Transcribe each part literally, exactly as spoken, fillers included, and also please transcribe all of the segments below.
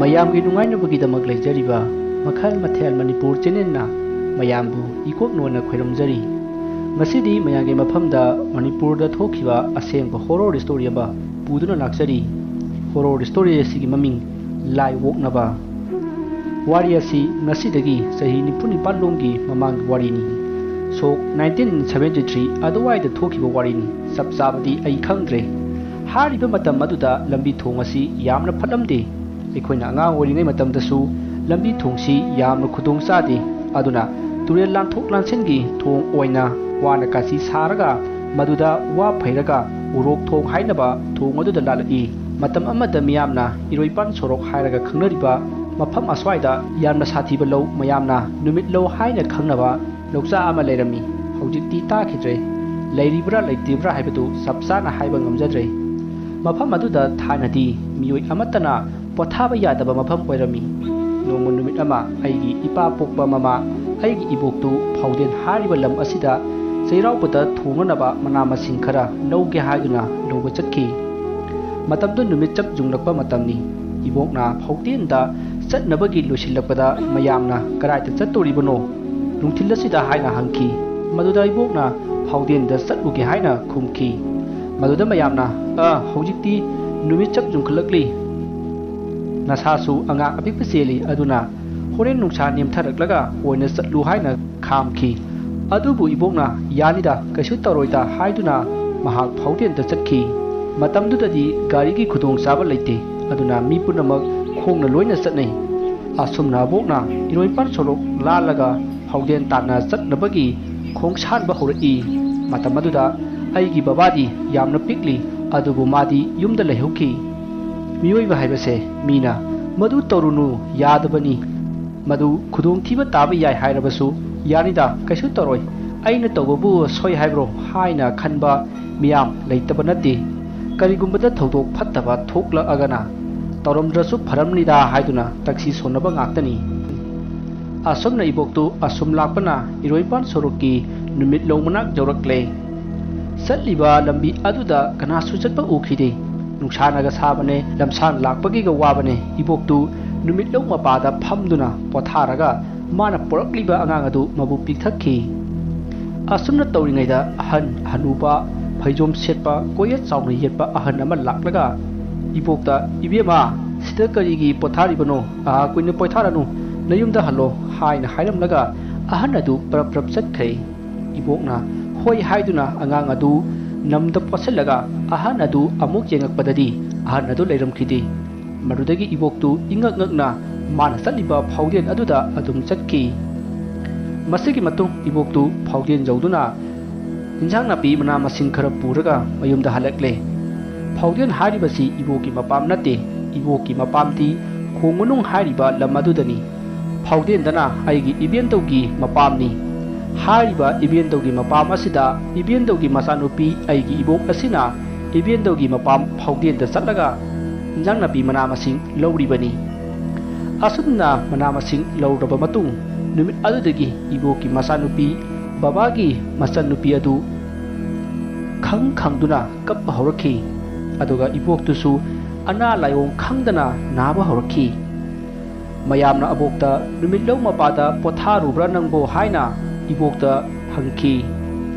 ꯃꯌꯥꯝꯒꯤ ꯅꯨꯡꯉꯥꯏꯅꯕꯒꯤꯗꯃꯛ ꯂꯩꯖꯔꯤꯕ ꯃꯈꯜ ꯃꯊꯦꯜ ꯃꯅꯤꯄꯨꯔ ꯆꯦꯅꯦꯜꯅ ꯃꯌꯥꯝꯕꯨ ꯏꯀꯣꯛ ꯅꯣꯟꯅ ꯈꯣꯏꯔꯝꯖꯔꯤ꯫ ꯉꯁꯤꯗꯤ ꯃꯌꯥꯝꯒꯤ ꯃꯐꯝꯗ ꯃꯅꯤꯄꯨꯔꯗ ꯊꯣꯛꯈꯤꯕ ꯑꯁꯦꯡꯕ ꯍꯣꯔꯣꯔ ꯁ꯭ꯇꯣꯔꯤ ꯑꯃ ꯄꯨꯗꯨꯅ ꯂꯥꯛꯆꯔꯤ꯫ ꯍꯣꯔꯣꯔ ꯁ꯭ꯇꯣꯔꯤ ꯑꯁꯤꯒꯤ ꯃꯃꯤꯡ ꯂꯥꯏ ꯑꯣꯛꯅꯕ꯫ ꯋꯥꯔꯤ ꯑꯁꯤ ꯉꯁꯤꯗꯒꯤ ꯆꯍꯤ ꯅꯤꯐꯨ ꯅꯤꯄꯥꯟ ꯂꯣꯝꯒꯤ ꯃꯃꯥꯡꯒꯤ ꯋꯥꯔꯤꯅꯤ꯫ ꯁꯣꯛ ꯅꯥꯏꯟꯇꯤꯟ ꯁꯚꯦꯟꯇꯤ ꯊ꯭ꯔꯤ ꯑꯗꯨꯋꯥꯏꯗ ꯊꯣꯛꯈꯤꯕ ꯋꯥꯔꯤꯅꯤ꯫ ꯆꯞ ꯆꯥꯕꯗꯤ ꯑꯩ ꯈꯪꯗ꯭ꯔꯦ꯫ ꯍꯥꯏꯔꯤꯕ ꯃꯇꯝ ꯑꯗꯨꯗ ꯂꯝꯕꯤ ꯊꯣꯡ ꯑꯁꯤ ꯌꯥꯝꯅ ꯐꯠꯂꯝꯗꯦ꯫ ꯑꯩꯈꯣꯏꯅ ꯑꯉꯥꯡ ꯑꯣꯏꯔꯤꯉꯩ ꯃꯇꯝꯗꯁꯨ ꯂꯝꯕꯤ ꯊꯣꯡꯁꯤ ꯌꯥꯝꯅ ꯈꯨꯗꯣꯡ ꯆꯥꯗꯦ꯫ ꯑꯗꯨꯅ ꯇꯨꯔꯦꯜ ꯂꯥꯟꯊꯣꯛ ꯂꯥꯟꯁꯤꯟꯒꯤ ꯊꯣꯡ ꯑꯣꯏꯅ ꯋꯥꯅ ꯀꯥꯆꯤ ꯁꯥꯔꯒ ꯃꯗꯨꯗ ꯋꯥ ꯐꯩꯔꯒ ꯎꯔꯣꯛ ꯊꯣꯡ ꯍꯥꯏꯅꯕ ꯊꯣꯡ ꯑꯗꯨꯗ ꯂꯥꯜꯂꯛꯏ꯫ ꯃꯇꯝ ꯑꯃꯗ ꯃꯤꯌꯥꯝꯅ ꯏꯔꯣꯏꯄꯥꯟ ꯁꯣꯔꯣꯛ ꯍꯥꯏꯔꯒ ꯈꯪꯅꯔꯤꯕ ꯃꯐꯝ ꯑꯁ꯭ꯋꯥꯏꯗ ꯌꯥꯝꯅ ꯁꯥꯊꯤꯕ ꯂꯧ, ꯃꯌꯥꯝꯅ ꯅꯨꯃꯤꯠ ꯂꯧ ꯍꯥꯏꯅ ꯈꯪꯅꯕ ꯂꯧꯆꯥ ꯑꯃ ꯂꯩꯔꯝꯃꯤ꯫ ꯍꯧꯖꯤꯛꯇꯤ ꯇꯥꯈꯤꯗ꯭ꯔꯦ꯫ ꯂꯩꯔꯤꯕ꯭ꯔꯥ ꯂꯩꯇ꯭ꯔꯤꯕ꯭ꯔꯥ ꯍꯥꯏꯕꯗꯨ ꯆꯞ ꯆꯥꯅ ꯍꯥꯏꯕ ꯉꯝꯖꯗ꯭ꯔꯦ꯫ ꯃꯐꯝ ꯑꯗꯨꯗ ꯊꯥꯏꯅꯗꯤ ꯃꯤꯑꯣꯏ ꯑꯃꯠꯇꯅ ꯄꯣꯊꯥꯕ ꯌꯥꯗꯕ ꯃꯐꯝ ꯑꯣꯏꯔꯝꯃꯤ꯫ ꯅꯣꯡꯃ ꯅꯨꯃꯤꯠ ꯑꯃ ꯑꯩꯒꯤ ꯏꯄꯥ ꯄꯣꯛꯄ ꯃꯃꯥ, ꯑꯩꯒꯤ ꯏꯕꯣꯛꯇꯨ ꯐꯥꯎꯗꯦꯟ ꯍꯥꯏꯔꯤꯕ ꯂꯝ ꯑꯁꯤꯗ ꯆꯩꯔꯥꯎꯕꯗ ꯊꯣꯡꯅꯅꯕ ꯃꯅꯥ ꯃꯁꯤꯡ ꯈꯔ ꯂꯧꯒꯦ ꯍꯥꯏꯗꯨꯅ ꯂꯧꯕ ꯆꯠꯈꯤ꯫ ꯃꯇꯝꯗꯨ ꯅꯨꯃꯤꯠ ꯆꯞ ꯌꯨꯡꯂꯛꯄ ꯃꯇꯝꯅꯤ꯫ ꯏꯕꯣꯛꯅ ꯐꯥꯎꯗꯦꯟꯗ ꯆꯠꯅꯕꯒꯤ ꯂꯣꯏꯁꯤꯜꯂꯛꯄꯗ ꯃꯌꯥꯝꯅ "ꯀꯗꯥꯏꯗ ꯆꯠꯇꯣꯔꯤꯕꯅꯣ? ꯅꯨꯡꯊꯤꯜ ꯑꯁꯤꯗ?" ꯍꯥꯏꯅ ꯍꯪꯈꯤ꯫ ꯃꯗꯨꯗ ꯏꯕꯣꯛꯅ "ꯐꯥꯎꯗꯦꯟꯗ ꯆꯠꯂꯨꯒꯦ" ꯍꯥꯏꯅ ꯈꯨꯝꯈꯤ꯫ ꯃꯗꯨꯗ ꯃꯌꯥꯝꯅ, "ꯑ, ꯍꯧꯖꯤꯛꯇꯤ ꯅꯨꯃꯤꯠ ꯆꯞ ꯌꯨꯡꯈꯠꯂꯛꯂꯤ꯫ ꯅꯁꯥꯁꯨ ꯑꯉꯥꯡ ꯑꯄꯤꯛꯄ ꯆꯦꯜꯂꯤ, ꯑꯗꯨꯅ ꯍꯣꯔꯦꯟ ꯅꯨꯡꯁꯥ ꯅꯦꯝꯊꯔꯛꯂꯒ ꯑꯣꯏꯅ ꯆꯠꯂꯨ" ꯍꯥꯏꯅ ꯈꯥꯝꯈꯤ꯫ ꯑꯗꯨꯕꯨ ꯏꯕꯣꯛꯅ "ꯌꯥꯅꯤꯗ, ꯀꯩꯁꯨ ꯇꯧꯔꯣꯏꯗ" ꯍꯥꯏꯗꯨꯅ ꯃꯍꯥꯛ ꯐꯥꯎꯗꯦꯟꯗ ꯆꯠꯈꯤ꯫ ꯃꯇꯝꯗꯨꯗꯗꯤ ꯒꯥꯔꯤꯒꯤ ꯈꯨꯗꯣꯡꯆꯥꯕ ꯂꯩꯇꯦ, ꯑꯗꯨꯅ ꯃꯤ ꯄꯨꯝꯅꯃꯛ ꯈꯣꯡꯅ ꯂꯣꯏꯅ ꯆꯠꯅꯩ꯫ ꯑꯁꯨꯝꯅ ꯑꯕꯣꯛꯅ ꯏꯔꯣꯏꯄꯥꯟ ꯁꯣꯔꯣꯛ ꯂꯥꯜꯂꯒ ꯐꯥꯎꯗꯦꯟ ꯇꯥꯟꯅ ꯆꯠꯅꯕꯒꯤ ꯈꯣꯡꯁꯥꯟꯕ ꯍꯧꯔꯛꯏ꯫ ꯃꯇꯝ ꯑꯗꯨꯗ ꯑꯩꯒꯤ ꯕꯕꯥꯗꯤ ꯌꯥꯝꯅ ꯄꯤꯛꯂꯤ, ꯑꯗꯨꯕꯨ ꯃꯥꯗꯤ ꯌꯨꯝꯗ ꯂꯩꯍꯧꯈꯤ꯫ ꯃꯤꯑꯣꯏꯕ ꯍꯥꯏꯕꯁꯦ ꯃꯤꯅ "ꯃꯗꯨ ꯇꯧꯔꯨꯅꯨ, ꯌꯥꯗꯕꯅꯤ, ꯃꯗꯨ ꯈꯨꯗꯣꯡꯊꯤꯕ ꯇꯥꯕ ꯌꯥꯏ" ꯍꯥꯏꯔꯕꯁꯨ "ꯌꯥꯅꯤꯗ, ꯀꯩꯁꯨ ꯇꯧꯔꯣꯏ, ꯑꯩꯅ ꯇꯧꯕꯕꯨ ꯁꯣꯏ ꯍꯥꯏꯕ꯭ꯔꯣ?" ꯍꯥꯏꯅ ꯈꯟꯕ ꯃꯤꯌꯥꯝ ꯂꯩꯇꯕ ꯅꯠꯇꯦ꯫ ꯀꯔꯤꯒꯨꯝꯕꯗ ꯊꯧꯗꯣꯛ ꯐꯠꯇꯕ ꯊꯣꯛꯂꯛꯑꯒꯅ "ꯇꯧꯔꯝꯗ꯭ꯔꯁꯨ ꯐꯔꯝꯅꯤꯗ" ꯍꯥꯏꯗꯨꯅ ꯇꯛꯁꯤ ꯁꯣꯟꯅꯕ ꯉꯥꯛꯇꯅꯤ꯫ ꯑꯁꯨꯝꯅ ꯏꯕꯣꯛꯇꯨ ꯑꯁꯨꯝ ꯂꯥꯛꯄꯅ ꯏꯔꯣꯏꯄꯥꯟ ꯁꯣꯔꯣꯛꯀꯤ ꯅꯨꯃꯤꯠꯂꯧ ꯃꯅꯥꯛ ꯌꯧꯔꯛꯂꯦ꯫ ꯆꯠꯂꯤꯕ ꯂꯝꯕꯤ ꯑꯗꯨꯗ ꯀꯅꯥꯁꯨ ꯆꯠꯄ ꯎꯈꯤꯗꯦ꯫ ꯅꯨꯡꯁꯥꯅꯒ ꯁꯥꯕꯅꯦ, ꯂꯝꯁꯥꯡ ꯂꯥꯛꯄꯒꯤꯒ ꯋꯥꯕꯅꯦ꯫ ꯏꯕꯣꯛꯇꯨ ꯅꯨꯃꯤꯠꯂꯧ ꯃꯄꯥꯗ ꯐꯝꯗꯨꯅ ꯄꯣꯊꯥꯔꯒ ꯃꯥꯅ ꯄꯣꯔꯛꯂꯤꯕ ꯑꯉꯥꯡ ꯑꯗꯨ ꯃꯕꯨꯛ ꯄꯤꯛꯊꯛꯈꯤ꯫ ꯑꯁꯨꯝꯅ ꯇꯧꯔꯤꯉꯩꯗ ꯑꯍꯟ ꯍꯅꯨꯕ, ꯐꯩꯖꯣꯝ ꯁꯦꯠꯄ, ꯀꯣꯌꯦꯠ ꯆꯥꯎꯅ ꯌꯦꯠꯄ ꯑꯍꯟ ꯑꯃ ꯂꯥꯛꯂꯒ ꯏꯕꯣꯛꯇ, "ꯏꯕꯦꯝꯃ, ꯁꯤꯗ ꯀꯔꯤꯒꯤ ꯄꯣꯊꯥꯔꯤꯕꯅꯣ? ꯑꯥ, ꯀꯨꯏꯅ ꯄꯣꯊꯥꯔꯅꯨ, ꯅꯌꯨꯝꯗ ꯍꯜꯂꯣ" ꯍꯥꯏꯅ ꯍꯥꯏꯔꯝꯂꯒ ꯑꯍꯟ ꯑꯗꯨ ꯄ꯭ꯔꯞ ꯄ꯭ꯔꯞ ꯆꯠꯈ꯭ꯔꯦ꯫ ꯏꯕꯣꯛꯅ ꯍꯣꯏ ꯍꯥꯏꯗꯨꯅ ꯑꯉꯥꯡ ꯑꯗꯨ ꯅꯝꯗ ꯄꯣꯠꯁꯤꯜꯂꯒ ꯑꯍꯟ ꯑꯗꯨ ꯑꯃꯨꯛ ꯌꯦꯡꯉꯛꯄꯗꯗꯤ ꯑꯍꯟ ꯑꯗꯨ ꯂꯩꯔꯝꯈꯤꯗꯦ꯫ ꯃꯗꯨꯗꯒꯤ ꯏꯕꯣꯛꯇꯨ ꯏꯉꯛ ꯉꯛꯅ ꯃꯥꯅ ꯆꯠꯂꯤꯕ ꯐꯥꯎꯗꯦꯟ ꯑꯗꯨꯗ ꯑꯗꯨꯝ ꯆꯠꯈꯤ꯫ ꯃꯁꯤꯒꯤ ꯃꯇꯨꯡ ꯏꯕꯣꯛꯇꯨ ꯐꯥꯎꯗꯦꯟ ꯌꯧꯗꯨꯅ ꯏꯟꯁꯥꯡ ꯅꯥꯄꯤ ꯃꯅꯥ ꯃꯁꯤꯡ ꯈꯔ ꯄꯨꯔꯒ ꯃꯌꯨꯝꯗ ꯍꯜꯂꯛꯂꯦ꯫ ꯐꯥꯎꯗꯦꯟ ꯍꯥꯏꯔꯤꯕꯁꯤ ꯏꯕꯣꯛꯀꯤ ꯃꯄꯥꯝ ꯅꯠꯇꯦ, ꯏꯕꯣꯛꯀꯤ ꯃꯄꯥꯝꯗꯤ ꯈꯣꯡ ꯃꯅꯨꯡ ꯍꯥꯏꯔꯤꯕ ꯂꯝ ꯑꯗꯨꯗꯅꯤ꯫ ꯐꯥꯎꯗꯦꯟꯗꯅ ꯑꯩꯒꯤ ꯏꯕꯦꯟꯗꯧꯒꯤ ꯃꯄꯥꯝꯅꯤ꯫ ꯍꯥꯏꯔꯤꯕ ꯏꯕꯦꯟꯗꯧꯒꯤ ꯃꯄꯥꯝ ꯑꯁꯤꯗ ꯏꯕꯦꯟꯗꯧꯒꯤ ꯃꯆꯥꯅꯨꯄꯤ ꯑꯩꯒꯤ ꯏꯕꯣꯛ ꯑꯁꯤꯅ ꯏꯕꯦꯟꯗꯧꯒꯤ ꯃꯄꯥꯝ ꯐꯥꯎꯗꯦꯟꯗ ꯆꯠꯂꯒ ꯏꯟꯖꯥꯡ ꯅꯥꯄꯤ ꯃꯅꯥ ꯃꯁꯤꯡ ꯂꯧꯔꯤꯕꯅꯤ꯫ ꯑꯁꯨꯝꯅ ꯃꯅꯥ ꯃꯁꯤꯡ ꯂꯧꯔꯕ ꯃꯇꯨꯡ ꯅꯨꯃꯤꯠ ꯑꯗꯨꯗꯒꯤ ꯏꯕꯣꯛꯀꯤ ꯃꯆꯥꯅꯨꯄꯤ ꯕꯕꯥꯒꯤ ꯃꯆꯟꯅꯨꯄꯤ ꯑꯗꯨ ꯈꯪ ꯈꯪꯗꯨꯅ ꯀꯞꯄ ꯍꯧꯔꯛꯈꯤ꯫ ꯑꯗꯨꯒ ꯏꯕꯣꯛꯇꯨꯁꯨ ꯑꯅꯥ ꯂꯥꯏꯑꯣꯡ ꯈꯪꯗꯅ ꯅꯥꯕ ꯍꯧꯔꯛꯈꯤ꯫ ꯃꯌꯥꯝꯅ ꯑꯕꯣꯛꯇ "ꯅꯨꯃꯤꯠꯂꯧ ꯃꯄꯥꯗ ꯄꯣꯊꯥꯔꯨꯕ꯭ꯔꯥ ꯅꯪꯕꯣ?" ꯍꯥꯏꯅ ꯏꯕꯣꯛꯇ ꯍꯪꯈꯤ꯫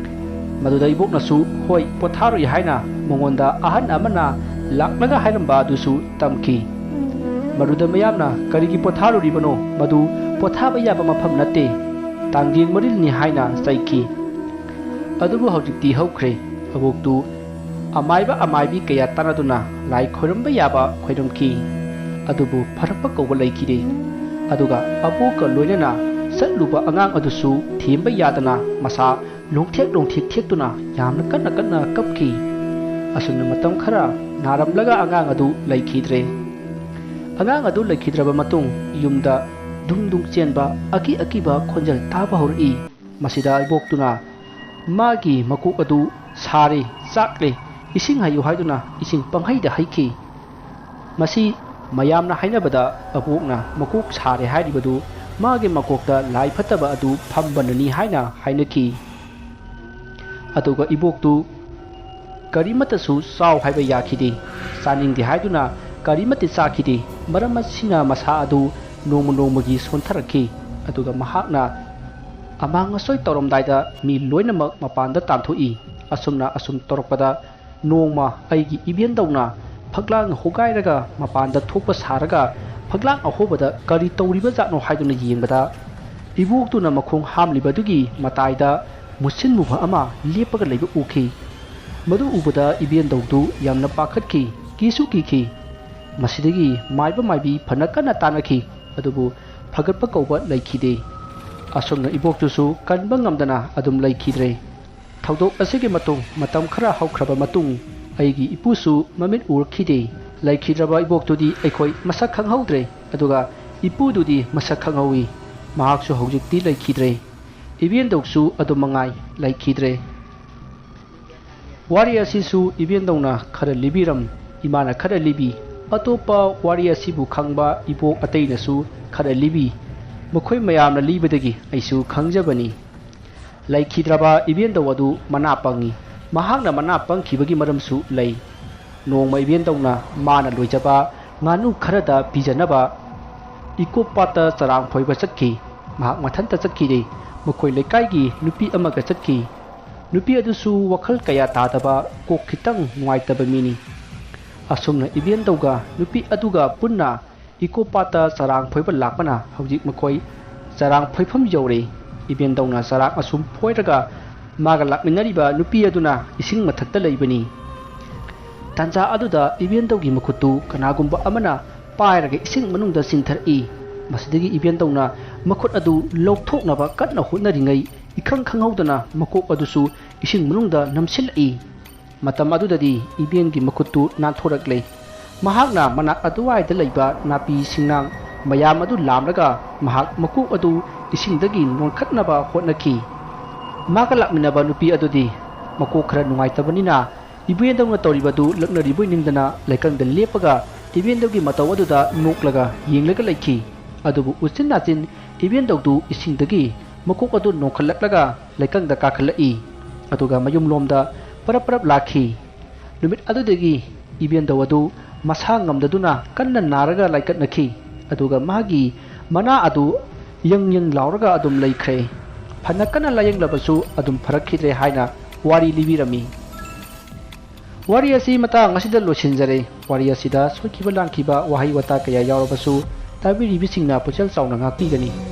ꯃꯗꯨꯗ ꯏꯕꯣꯛꯅꯁꯨ "ꯍꯣꯏ, ꯄꯣꯊꯥꯔꯨꯏ" ꯍꯥꯏꯅ ꯃꯉꯣꯟꯗ ꯑꯍꯟ ꯑꯃꯅ ꯂꯥꯛꯂꯒ ꯍꯥꯏꯔꯝꯕ ꯑꯗꯨꯁꯨ ꯇꯝꯈꯤ꯫ ꯃꯗꯨꯗ ꯃꯌꯥꯝꯅ "ꯀꯔꯤꯒꯤ ꯄꯣꯊꯥꯔꯨꯔꯤꯕꯅꯣ? ꯃꯗꯨ ꯄꯣꯊꯥꯕ ꯌꯥꯕ ꯃꯐꯝ ꯅꯠꯇꯦ, ꯇꯥꯡꯖꯦꯡ ꯃꯔꯤꯜꯅꯤ" ꯍꯥꯏꯅ ꯆꯩꯈꯤ꯫ ꯑꯗꯨꯕꯨ ꯍꯧꯖꯤꯛꯇꯤ ꯍꯧꯈ꯭ꯔꯦ꯫ ꯑꯕꯣꯛꯇꯨ ꯑꯃꯥꯏꯕ ꯑꯃꯥꯏꯕꯤ ꯀꯌꯥ ꯇꯥꯟꯅꯗꯨꯅ ꯂꯥꯏ ꯈꯣꯏꯔꯝꯕ ꯌꯥꯕ ꯈꯣꯏꯔꯝꯈꯤ꯫ ꯑꯗꯨꯕꯨ ꯐꯔꯛꯄ ꯀꯧꯕ ꯂꯩꯈꯤꯗꯦ꯫ ꯑꯗꯨꯒ ꯑꯕꯣꯛꯀ ꯂꯣꯏꯅꯅ ꯆꯠꯂꯨꯕ ꯑꯉꯥꯡ ꯑꯗꯨꯁꯨ ꯊꯦꯝꯕ ꯌꯥꯗꯅ ꯃꯁꯥ ꯂꯣꯡꯊꯦꯛ ꯂꯣꯡꯊꯦꯛ ꯊꯦꯛꯇꯨꯅ ꯌꯥꯝꯅ ꯀꯟꯅ ꯀꯟꯅ ꯀꯞꯈꯤ꯫ ꯑꯁꯨꯝꯅ ꯃꯇꯝ ꯈꯔ ꯅꯥꯔꯝꯂꯒ ꯑꯉꯥꯡ ꯑꯗꯨ ꯂꯩꯈꯤꯗ꯭ꯔꯦ꯫ ꯑꯉꯥꯡ ꯑꯗꯨ ꯂꯩꯈꯤꯗ꯭ꯔꯕ ꯃꯇꯨꯡ ꯌꯨꯝꯗ ꯗꯨꯡ ꯗꯨꯡ ꯆꯦꯟꯕ ꯑꯀꯤ ꯑꯀꯤꯕ ꯈꯣꯟꯖꯦꯜ ꯇꯥꯕ ꯍꯧꯔꯛꯏ꯫ ꯃꯁꯤꯗ ꯏꯕꯣꯛꯇꯨꯅ ꯃꯥꯒꯤ ꯃꯀꯣꯛ ꯑꯗꯨ "ꯁꯥꯔꯦ, ꯆꯥꯛꯂꯦ, ꯏꯁꯤꯡ ꯍꯩꯌꯨ" ꯍꯥꯏꯗꯨꯅ ꯏꯁꯤꯡ ꯄꯪꯍꯩꯗ ꯍꯩꯈꯤ꯫ ꯃꯁꯤ ꯃꯌꯥꯝꯅ ꯍꯥꯏꯅꯕꯗ ꯑꯕꯣꯛꯅ ꯃꯀꯣꯛ ꯁꯥꯔꯦ ꯍꯥꯏꯔꯤꯕꯗꯨ ꯃꯥꯒꯤ ꯃꯀꯣꯛꯇ ꯂꯥꯏ ꯐꯠꯇꯕ ꯑꯗꯨ ꯐꯝꯕꯅꯅꯤ ꯍꯥꯏꯅ ꯍꯥꯏꯅꯈꯤ꯫ ꯑꯗꯨꯒ ꯏꯕꯣꯛꯇꯨ ꯀꯔꯤꯃꯠꯇꯁꯨ ꯆꯥꯎ ꯍꯥꯏꯕ ꯌꯥꯈꯤꯗꯦ꯫ ꯆꯥꯅꯤꯡꯗꯦ ꯍꯥꯏꯗꯨꯅ ꯀꯔꯤꯃꯠꯇ ꯆꯥꯈꯤꯗꯦ꯫ ꯃꯔꯝ ꯑꯁꯤꯅ ꯃꯁꯥ ꯑꯗꯨ ꯅꯣꯡꯃ ꯅꯣꯡꯃꯒꯤ ꯁꯣꯟꯊꯔꯛꯈꯤ꯫ ꯑꯗꯨꯒ ꯃꯍꯥꯛꯅ ꯑꯃꯥꯡ ꯑꯁꯣꯏ ꯇꯧꯔꯝꯗꯥꯏꯗ ꯃꯤ ꯂꯣꯏꯅꯃꯛ ꯃꯄꯥꯟꯗ ꯇꯥꯟꯊꯣꯛꯏ꯫ ꯑꯁꯨꯝꯅ ꯑꯁꯨꯝ ꯇꯧꯔꯛꯄꯗ ꯅꯣꯡꯃ ꯑꯩꯒꯤ ꯏꯕꯦꯟꯗꯧꯅ ꯐꯛꯂꯥꯡ ꯍꯣꯒꯥꯏꯔꯒ ꯃꯄꯥꯟꯗ ꯊꯣꯛꯄ ꯁꯥꯔꯒ ꯐꯛꯂꯥꯡ ꯑꯍꯣꯕꯗ ꯀꯔꯤ ꯇꯧꯔꯤꯕꯖꯥꯠꯅꯣ ꯍꯥꯏꯗꯨꯅ ꯌꯦꯡꯕꯗ ꯏꯕꯣꯛꯇꯨꯅ ꯃꯈꯣꯡ ꯍꯥꯝꯂꯤꯕꯗꯨꯒꯤ ꯃꯇꯥꯏꯗ ꯃꯨꯁꯤꯟ ꯃꯨꯕ ꯑꯃ ꯂꯦꯞꯄꯒ ꯂꯩꯕ ꯎꯈꯤ꯫ ꯃꯗꯨ ꯎꯕꯗ ꯏꯕꯦꯟꯗꯧꯗꯨ ꯌꯥꯝꯅ ꯄꯥꯈꯠꯈꯤ, ꯀꯤꯁꯨ ꯀꯤꯈꯤ꯫ ꯃꯁꯤꯗꯒꯤ ꯃꯥꯏꯕ ꯃꯥꯏꯕꯤ ꯐꯅ ꯀꯟꯅ ꯇꯥꯟꯅꯈꯤ, ꯑꯗꯨꯕꯨ ꯐꯒꯠꯄ ꯀꯧꯕ ꯂꯩꯈꯤꯗꯦ꯫ ꯑꯁꯨꯝꯅ ꯏꯕꯣꯛꯇꯨꯁꯨ ꯀꯟꯕ ꯉꯝꯗꯅ ꯑꯗꯨꯝ ꯂꯩꯈꯤꯗ꯭ꯔꯦ꯫ ꯊꯧꯗꯣꯛ ꯑꯁꯤꯒꯤ ꯃꯇꯨꯡ ꯃꯇꯝ ꯈꯔ ꯍꯧꯈ꯭ꯔꯕ ꯃꯇꯨꯡ ꯑꯩꯒꯤ ꯏꯄꯨꯁꯨ ꯃꯃꯤꯠ ꯎꯔꯛꯈꯤꯗꯦ꯫ ꯂꯩꯈꯤꯗ꯭ꯔꯕ ꯏꯕꯣꯛꯇꯨꯗꯤ ꯑꯩꯈꯣꯏ ꯃꯁꯛ ꯈꯪꯍꯧꯗ꯭ꯔꯦ, ꯑꯗꯨꯒ ꯏꯄꯨꯗꯨꯗꯤ ꯃꯁꯛ ꯈꯪꯍꯧꯏ꯫ ꯃꯍꯥꯛꯁꯨ ꯍꯧꯖꯤꯛꯇꯤ ꯂꯩꯈꯤꯗ꯭ꯔꯦ꯫ ꯏꯕꯦꯟꯗꯧꯁꯨ ꯑꯗꯨ ꯃꯉꯥꯏ, ꯂꯩꯈꯤꯗ꯭ꯔꯦ꯫ ꯋꯥꯔꯤ ꯑꯁꯤꯁꯨ ꯏꯕꯦꯟꯗꯧꯅ ꯈꯔ ꯂꯤꯕꯤꯔꯝ, ꯏꯃꯥꯅ ꯈꯔ ꯂꯤꯕꯤ, ꯑꯇꯣꯞꯄ ꯋꯥꯔꯤ ꯑꯁꯤꯕꯨ ꯈꯪꯕ ꯏꯕꯣꯛ ꯑꯇꯩꯅꯁꯨ ꯈꯔ ꯂꯤꯕꯤ꯫ ꯃꯈꯣꯏ ꯃꯌꯥꯝꯅ ꯂꯤꯕꯗꯒꯤ ꯑꯩꯁꯨ ꯈꯪꯖꯕꯅꯤ꯫ ꯂꯩꯈꯤꯗ꯭ꯔꯕ ꯏꯕꯦꯟꯗꯧ ꯑꯗꯨ ꯃꯅꯥ ꯄꯪꯉꯤ꯫ ꯃꯍꯥꯛꯅ ꯃꯅꯥ ꯄꯪꯈꯤꯕꯒꯤ ꯃꯔꯝꯁꯨ ꯂꯩ꯫ ꯅꯣꯡꯃ ꯏꯕꯦꯟꯗꯧꯅ ꯃꯥꯅ ꯂꯣꯏꯖꯕ ꯉꯥꯅꯨ ꯈꯔꯗ ꯄꯤꯖꯅꯕ ꯏꯀꯣ ꯄꯥꯠꯇ ꯆꯔꯥꯡ ꯐꯣꯏꯕ ꯆꯠꯈꯤ꯫ ꯃꯍꯥꯛ ꯃꯊꯟꯇ ꯆꯠꯈꯤꯗꯦ꯫ ꯃꯈꯣꯏ ꯂꯩꯀꯥꯏꯒꯤ ꯅꯨꯄꯤ ꯑꯃꯒ ꯆꯠꯈꯤ꯫ ꯅꯨꯄꯤ ꯑꯗꯨꯁꯨ ꯋꯥꯈꯜ ꯀꯌꯥ ꯇꯥꯗꯕ, ꯀꯣꯛ ꯈꯤꯇꯪ ꯅꯨꯡꯉꯥꯏꯇꯕ ꯃꯤꯅꯤ꯫ ꯑꯁꯨꯝꯅ ꯏꯕꯦꯟꯗꯧꯒ ꯅꯨꯄꯤ ꯑꯗꯨꯒ ꯄꯨꯟꯅ ꯏꯀꯣ ꯄꯥꯠꯇ ꯆꯔꯥꯡ ꯐꯣꯏꯕ ꯂꯥꯛꯄꯅ ꯍꯧꯖꯤꯛ ꯃꯈꯣꯏ ꯆꯔꯥꯡ ꯐꯣꯏꯐꯝ ꯌꯧꯔꯦ꯫ ꯏꯕꯦꯟꯗꯧꯅ ꯆꯔꯥꯡ ꯑꯁꯨꯝ ꯐꯣꯏꯔꯒ ꯃꯥꯒ ꯂꯥꯛꯃꯤꯟꯅꯔꯤꯕ ꯅꯨꯄꯤ ꯑꯗꯨꯅ ꯏꯁꯤꯡ ꯃꯊꯛꯇ ꯂꯩꯕꯅꯤ꯫ ꯇꯥꯟꯖꯥ ꯑꯗꯨꯗ ꯏꯕꯦꯟꯗꯧꯒꯤ ꯃꯈꯨꯠꯇꯨ ꯀꯅꯥꯒꯨꯝꯕ ꯑꯃꯅ ꯄꯥꯏꯔꯒ ꯏꯁꯤꯡ ꯃꯅꯨꯡꯗ ꯆꯤꯡꯊꯔꯛꯏ꯫ ꯃꯁꯤꯗꯒꯤ ꯏꯕꯦꯟꯗꯧꯅ ꯃꯈꯨꯠ ꯑꯗꯨ ꯂꯧꯊꯣꯛꯅꯕ ꯀꯟꯅ ꯍꯣꯠꯅꯔꯤꯉꯩ ꯏꯈꯪ ꯈꯪꯍꯧꯗꯅ ꯃꯀꯣꯛ ꯑꯗꯨꯁꯨ ꯏꯁꯤꯡ ꯃꯅꯨꯡꯗ ꯅꯝꯁꯤꯜꯂꯛꯏ꯫ ꯃꯇꯝ ꯑꯗꯨꯗꯗꯤ ꯏꯕꯦꯟꯒꯤ ꯃꯈꯨꯠꯇꯨ ꯅꯥꯟꯊꯣꯔꯛꯂꯦ꯫ ꯃꯍꯥꯛꯅ ꯃꯅꯥꯛ ꯑꯗꯨꯋꯥꯏꯗ ꯂꯩꯕ ꯅꯥꯄꯤ ꯁꯤꯡꯅꯥꯡ ꯃꯌꯥꯝ ꯑꯗꯨ ꯂꯥꯝꯂꯒ ꯃꯍꯥꯛ ꯃꯀꯣꯛ ꯑꯗꯨ ꯏꯁꯤꯡꯗꯒꯤ ꯅꯣꯟꯈꯠꯅꯕ ꯍꯣꯠꯅꯈꯤ꯫ ꯃꯥꯒ ꯂꯥꯛꯃꯤꯟꯅꯕ ꯅꯨꯄꯤ ꯑꯗꯨꯗꯤ ꯃꯀꯣꯛ ꯈꯔ ꯅꯨꯡꯉꯥꯏꯇꯕꯅꯤꯅ ꯏꯕꯦꯟꯗꯧꯅ ꯇꯧꯔꯤꯕꯗꯨ ꯂꯛꯅꯔꯤꯕꯣꯏ ꯅꯤꯡꯗꯅ ꯂꯩꯀꯪꯗ ꯂꯦꯞꯄꯒ ꯏꯕꯦꯟꯗꯧꯒꯤ ꯃꯇꯧ ꯑꯗꯨꯗ ꯅꯣꯛꯂꯒ ꯌꯦꯡꯂꯒ ꯂꯩꯈꯤ꯫ ꯑꯗꯨꯕꯨ ꯎꯆꯤꯟ ꯅꯥꯆꯤꯟ ꯏꯕꯦꯟꯗꯧꯗꯨ ꯏꯁꯤꯡꯗꯒꯤ ꯃꯀꯣꯛ ꯑꯗꯨ ꯅꯣꯟꯈꯠꯂꯛꯂꯒ ꯂꯩꯀꯪꯗ ꯀꯥꯈꯠꯂꯛꯏ꯫ ꯑꯗꯨꯒ ꯃꯌꯨꯝꯂꯣꯝꯗ ꯄꯔꯞ ꯄꯔꯞ ꯂꯥꯛꯈꯤ꯫ ꯅꯨꯃꯤꯠ ꯑꯗꯨꯗꯒꯤ ꯏꯕꯦꯟꯗꯧ ꯑꯗꯨ ꯃꯁꯥ ꯉꯝꯗꯗꯨꯅ ꯀꯟꯅ ꯅꯥꯔꯒ ꯂꯥꯏꯀꯠꯅꯈꯤ꯫ ꯑꯗꯨꯒ ꯃꯥꯒꯤ ꯃꯅꯥ ꯑꯗꯨ ꯌꯪ ꯌꯪ ꯂꯥꯎꯔꯒ ꯑꯗꯨꯝ ꯂꯩꯈ꯭ꯔꯦ꯫ ꯐꯅ ꯀꯟꯅ ꯂꯥꯌꯦꯡꯂꯕꯁꯨ ꯑꯗꯨꯝ ꯐꯔꯛꯈꯤꯗ꯭ꯔꯦ ꯍꯥꯏꯅ ꯋꯥꯔꯤ ꯂꯤꯕꯤꯔꯝꯃꯤ꯫ ꯋꯥꯔꯤ ꯑꯁꯤ ꯃꯇꯥꯡ ꯑꯁꯤꯗ ꯂꯣꯏꯁꯤꯟꯖꯔꯦ꯫ ꯋꯥꯔꯤ ꯑꯁꯤꯗ ꯁꯣꯏꯈꯤꯕ ꯂꯥꯟꯈꯤꯕ ꯋꯥꯍꯩ ꯋꯥꯇꯥ ꯀꯌꯥ ꯌꯥꯎꯔꯕꯁꯨ ꯇꯥꯕꯤꯔꯤꯕꯁꯤꯡꯅ ꯄꯨꯛꯆꯦꯜ ꯆꯥꯎꯅ ꯉꯥꯛꯄꯤꯒꯅꯤ꯫